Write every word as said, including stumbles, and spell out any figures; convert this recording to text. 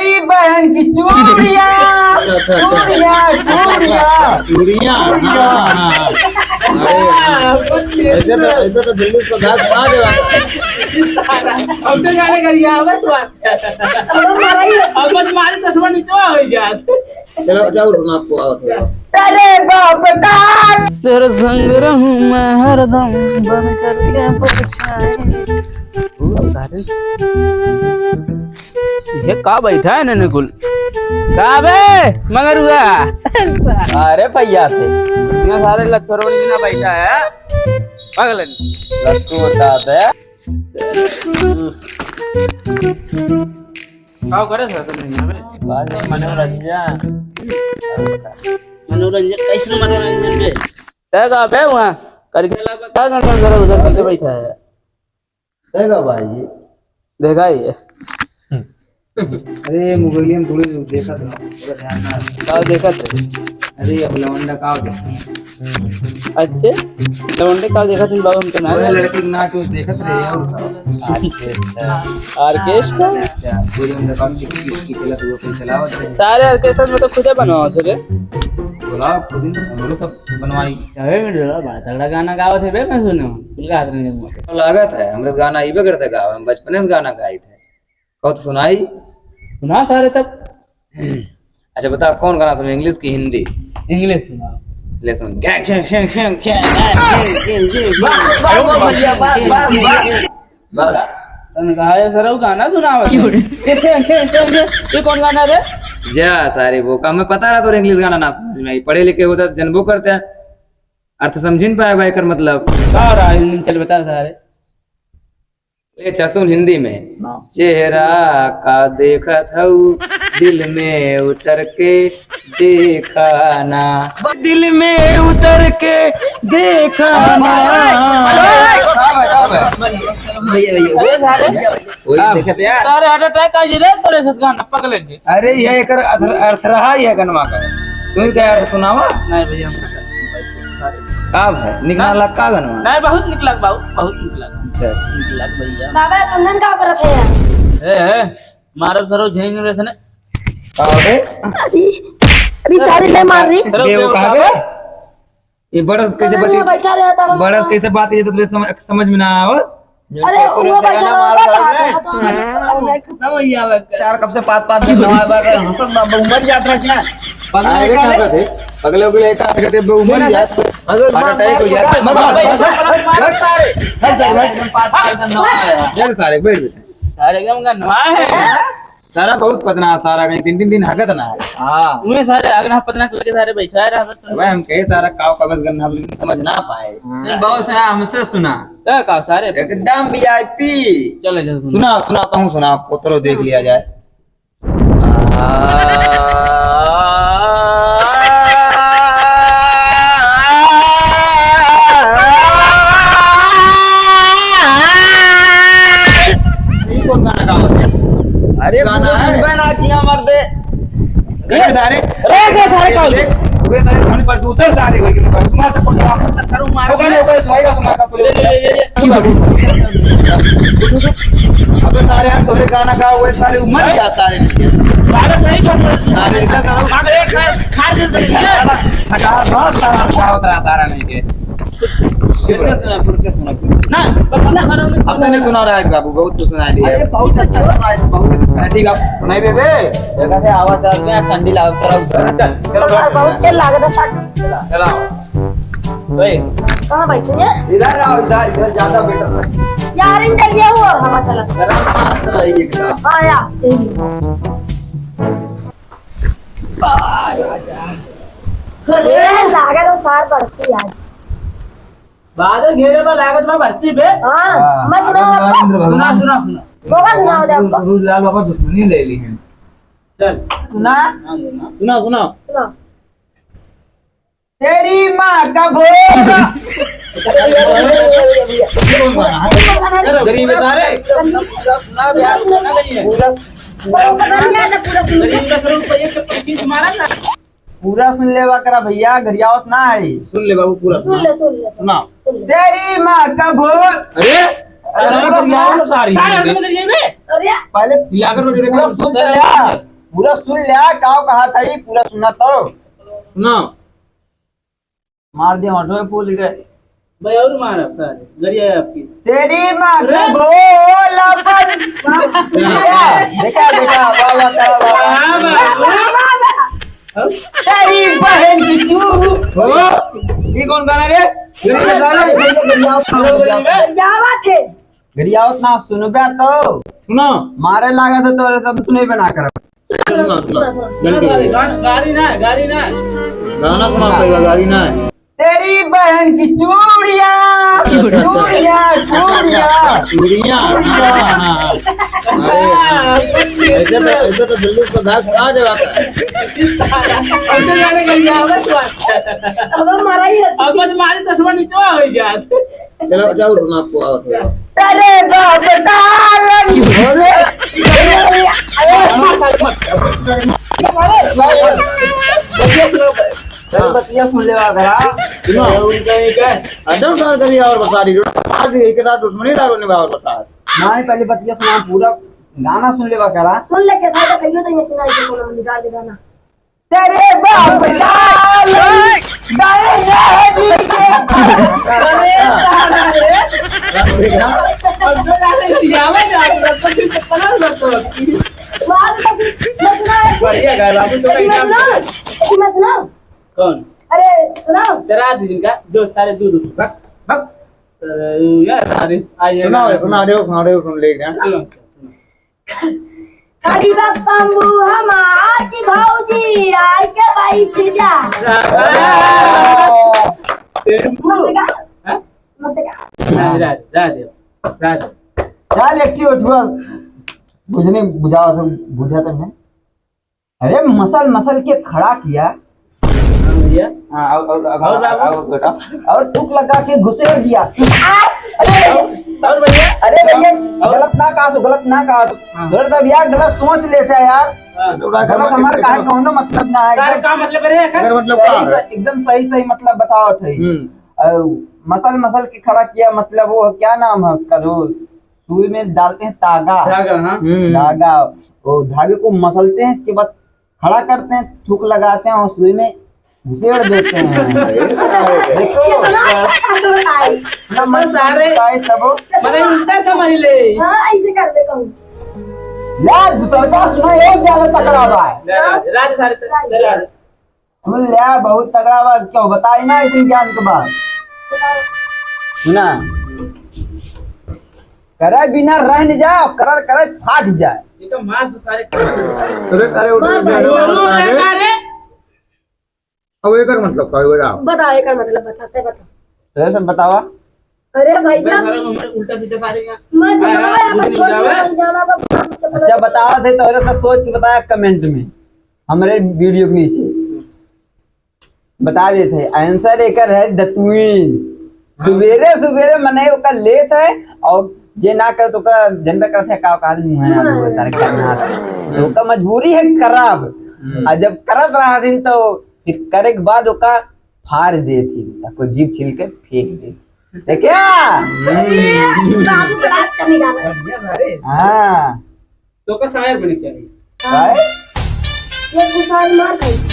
मेरी बहन की चूड़िया, अच्छा, अच्छा, अच्छा। चूड़िया, चूड़िया। चूड़िया, चूड़िया। हाँ, हाँ, हाँ। अरे, हाँ। ऐसे तो, ऐसे तो दिल्ली को घास खा देगा। अब तो जाने का लिया, बस बात। अब बस मारी, चश्मा नीचे हो जात। चलो, जाओ, रुना को आओ, चलो। अरे बाप का। तेरे संग रहूं मैं हरदम, बन करके परछाई। ओ सारे, ये का बैठा है ननकुल? का बे, मगरुआ? अरे भैया से। इतना सारे लत्थरों में ना बैठा है, पागल है। लत्थू बता दे। का करे सर तुम यहाँ पे? बस मनोरंजन। मनोरंजन, कैसे मनोरंजन बे? तय का बे वहाँ? करके ला बता, का कर, कर, उधर करके बैठा है। तय का भाई? देखा ही है। अरे, मोबाइल में थोड़ी देखत रहो, थोड़ा ध्यान ना। का देखत रहे? अरे, अब लवंडा का देखत रहे? अच्छे, लवंडे का देखत रहे बाबू, हमके ना ओए, लड़की ना क्यों देखत रहे हो? अच्छा, अच्छा। ऑर्केस्ट्रा? अच्छा, वो जो अंदर काम की, की, की चला, वो कोई चलावत रहे। सारे ऑर्केस्ट्रा में तो खुदे बनवावत रहे। बोला, खुद ही, हम लोग सब बनवाई। अबे, मेरे बड़ा तगड़ा गाना गावत है बे, मैं सुने हूँ। कुल गात रहे हैं। तो लागत है, हमरे गाना इबे करते गावे, हम बचपने से गाना गाइत है। कहो तो सुनाई। सुना सारे तब। अच्छा बता, कौन गाना सुने, इंग्लिश की हिंदी? इंग्लिश सुनाओ। ले सुन। वाह, वाह, वाह, भैया, वाह, वाह, वाह। बस। तने कहा, "ये सरऊ गाना सुनावत है।" क्यों रे? ये, ये, ये, ये, ये कौन गाना रे? जा सारे वो का, हमें पता रहा तो इंग्लिश गाना ना समझ में आई, पढ़े लिखे होता तो जनबो करते हैं, अर्थ समझ न पाए भाई कर मतलब। का रहा है, चल बता सारे। ले अच्छा सुन हिंदी में। हाँ। चेहरा का देखत हऊ, दिल में उतर के देखा ना। दिल में उतर के देखा ना। भैया, भैया, वो सारे, वही देखत यार। सारे हार्ट अटैक आ जी रे, तोरे से गाना पकड़ लेंगे। अरे, ये एकर अर्थ, अर्थ रहा, ये गनवा का। तू ही क्या अर्थ सुनावा? नहीं भैया, हम का भाई? निकला लग का गनवा? नहीं, बहुत निकला बाबू, बहुत निकला। अच्छा, अच्छा। निकला भैया। बाबा, कंगन का करत है? ए, ए, मारब सरो झेंग रे सने। का बे? अरे, अरे, सारे ले मार रही। सरो ये वो बेवकूफ कहा बे? है। ये बड़स कैसे समझ में बात, बैठा रहता हम बड़स लोग। कैसे बात, ये तो तुझे समझ, समझ में ना आवत। अरे, वो बैठा रहा, मार बता, सारे बता, बता। खत्म हो गया बे। यार, कब से पाँच पाँच दिन नवा बार हंसत बा, बा, मर जात रहा क्या? पगला अरे, है क्या कहाँ रे? कहते? पगले उगले कहाँ कहते? बे, उमर नहीं, यार। नहीं। हंसत हार्ट बा, अटैक हो गया। मर, मर, मर, मर, मर, मर, सारे। हट जा, हट। पाँच पाँच दिन नवा आया। चल सारे, बैठ, बैठ। सारे एकदम का नवा है। सारा बहुत पतना, सारा कहीं तीन, तीन दिन हगत ना है। हाँ। उहे सारे आग ना पतना के लगे सारे बैठा रहा। वह हम कहे सारा काव का बस गन्ना बिल्कुल समझ ना पाए। हाँ। बहुत से हमसे सुना। का, का सारे? एकदम V I P। चलो, चलो, सुनो। सुना, सुना, कहूँ सुना, आपको तरो देख लिया जाए। ई कौन गाना गावत है? अरे, गाना कुछ है। सुनबे ना किया मर्दे। अरे सारे, अरे सारे का हो गया? पूरे सारे ध्वनि प्रदूषण सारे हो गए। सुना तो पड़ रहा। सर, मार ओके, ओके, सुनाई का, सुनाई का, ले, ले, ले, ले, ले। अबे सारे यार, तोहरे गाना का हुआ, सारे उमर क्या सारे? सारे सही कर रहे हैं। सारे इधर करो। अबे एक सारे, सारे दे दे। हटा, बहुत सारा गावत रहा, सारा नहीं के। फिर के सुना, फिर के सुना, फिर। ना, बस ना, ना, ना। अब तो नहीं सुना रहा है बाबू, बहुत तो सुना दिया। अरे, बहुत अच्छा सुना है, बहुत अच्छा। ठीक है, सुनाई बे, बे। देखा थे, आवाज आवाज में ठंडी लागत रहा उधर। चल, चल, बहुत चल लागत है, फट। चला। चला। ओए। कहाँ बैठे हैं? इधर आओ, इधर, इधर ज्यादा better है। यार, इन जगह हो और हवा चला। गरम मस्त है एकदम। हाँ, यार। अरे, लागत है सार बरसी आज। बादल घेरे बा, लागत बा बरसी बे। हाँ, हाँ, मैं सुनाऊँ आपको? सुना, सुना, सुना। बाबा सुनाओ दे आपको। गुरु लाल बाबा दुश्मनी ले ली है। चल। सुना? हाँ, सुना। सुना, सुना। सुना। तेरी माँ का भोला। गरीब है सारे। पूरा सुना दे यार। पूरा सुना। पूरा सुना। गरीब का सर ऊपर एक चप्पल खींच मारा ना। पूरा सुन लेवा करा भैया, गरियावत ना है। सुन ले बाबू, पूरा सुन सुना। ले, सुन ले, सुन ले। सुना। सुन ले। तेरी माँ का भोला। अरे, अरे, अरे, पूरा सुना। सारी सारे सुन ले। अंदर में गरीब है। अरे। पहले पूरा सुन तो लिया। पूरा सुन ल्या, का कहा था ये, पूरा सुना तो। सुना। मार दिया, होठवे फूल गए। भाई और मार आप सारे, गरिया है आपकी। तेरी माँ का अरे! बोल अपन। देखा, देखा, देखा, वाह, वाह, क्या बात। हाँ, वाह, वाह। तेरी बहन की चू। हो? ये कौन गाना रे? ये कौन गाना रे? गरियावत ना, गरियावत ना। क्या बात है? गरियावत ना, सुनबे तो। सुनो। मारे लागा तो तोरे सब सुने बना कर। सुना, सुना, सुना। गाड़ी, गाड़ी ना, गाड़ी ना। गाना सुना पड़ेगा, गाड़ी ना। तेरी बहन की चूड़िया, चूड़िया, चूड़िया। चूड़िया, हाँ, हाँ, हाँ। अरे, हाँ। ऐसे तो, ऐसे तो दिल्ली को घास खा देवा था। ऐसे जाने का क्या बस बात। अब हम मारा ही है। अब मत मारे तो सुबह नीचे हो जात। चलो, जाओ, उठो ना, आपको आओ, उठो। अरे बाप रे। अरे, अरे, भाई, बतिया सुनो, भाई। हाँ। बतिया सुन लेवा करा। सुनो। उनका एक है। अदम सार कभी और बता दी, आज एक रात दुश्मनी लागल नहीं बाबा बता। नहीं, पहले बतिया सुना, पूरा गाना सुन लेवा करा। सुन ले के था, तो कहियो तो ये सुनाई दे, कोनो निकाल दे गाना। तेरे बाप लाल दाएं नहरी के। अरे, साला रे। अब तो जाने सियावे जा, अब तो कुछ पता नहीं लगता। मार, मत सुना। बढ़िया गा, बाबू, तो मैं सुना। मैं सुना। कौन? अरे, सुना। तेरा दीदी का, जो सारे दूध, भक, भक। अरे, यार, सारे, आइए। सुना, सुना, रेव, सुना, रेव, सुन ले, क्या? सुनो, सुनो। खड़ी बा तंबू हमार की भौजी, आइ के बैठ जा। टेम्पू। मत गा। हाँ? मत गा। राधे, राधे, राधे, राधे। चल, एक ठी उठुआ। बुझने, बुझाओ तो, बुझा तो मैं। अरे, मसल, मसल के खड़ा किया। हाँ, भैया। हाँ, और, और, और, और बाबू? और, और, और थूक लगा के घुसेड़ दिया। अरे, और, और भैया? अरे भैया, और? गलत ना कहा तो, गलत ना कहा तो। हाँ। गलत अब यार, गलत सोच लेते हैं यार। हाँ। गलत हमारे काहे कौनो मतलब ना है, सारे एकदम का मतलब है, अगर मतलब का सही है? से, एकदम सही, सही मतलब बताओ थे। हम्म। अ, मसल, मसल के खड़ा किया, मतलब वो क्या नाम है उसका, जो सुई में डालते हैं तागा। धागा, हाँ। हम्म। धागा, वो धागे को मसलते हैं, इसके बाद खड़ा करते हैं, थूक लगाते हैं और सुई में घुसेड़ देते हैं। देखो। कितना अच्छा बताए। ना मन सारे बताए तब वो। मने उल्टा समझ ले। हाँ, ऐसे कर दे कहूँ। यार, दूसर का सुनो, एक ज्यादा तगड़ा बा। राज, राज सारे तगड़ा। सुन ले, बहुत तगड़ा बा। क्यों बताई ना, इतनी ज्ञान के बात। सुना, करे बिना रह न जाए, करे, करे फाट जाए। ये तो मार दो सारे। अरे, अरे, उठ, मार उठ, भाई। उठ, उठ, उठ, उठ। अब एकर मतलब का हुआ? बता, एकर मतलब बता, ते बता। तेरे से बतावा। अरे भैया। मैं घर में उल्टा सीधा सारे का। मैं जाना है, हाँ, हाँ, अपन छोड़ के जावे। नहीं जाना, बस चप्पल अच्छा, बतावा थे, तोरे से सोच के बताया comment में, हमरे video के नीचे। बता देते हैं, answer एकर है दतुइन। सुबेरे सुबेरे मने ओकर लेत है और जे ना करे तो ओकर जनबे करत है का, का आदमी मुँह ना धोए, सारे का ना। तो ओकर मजबूरी है खराब। हम्म। और जब करत रहा दिन तो फिर करे के बाद ओका फाड़ देती, ताको जीभ छील के फेंक देती। देखा? बाबू बड़ा अच्छा निकाला। बढ़िया था रे। हाँ। तो का शायर बने के चाहिए। काय? ये कुछ आज मार खाई।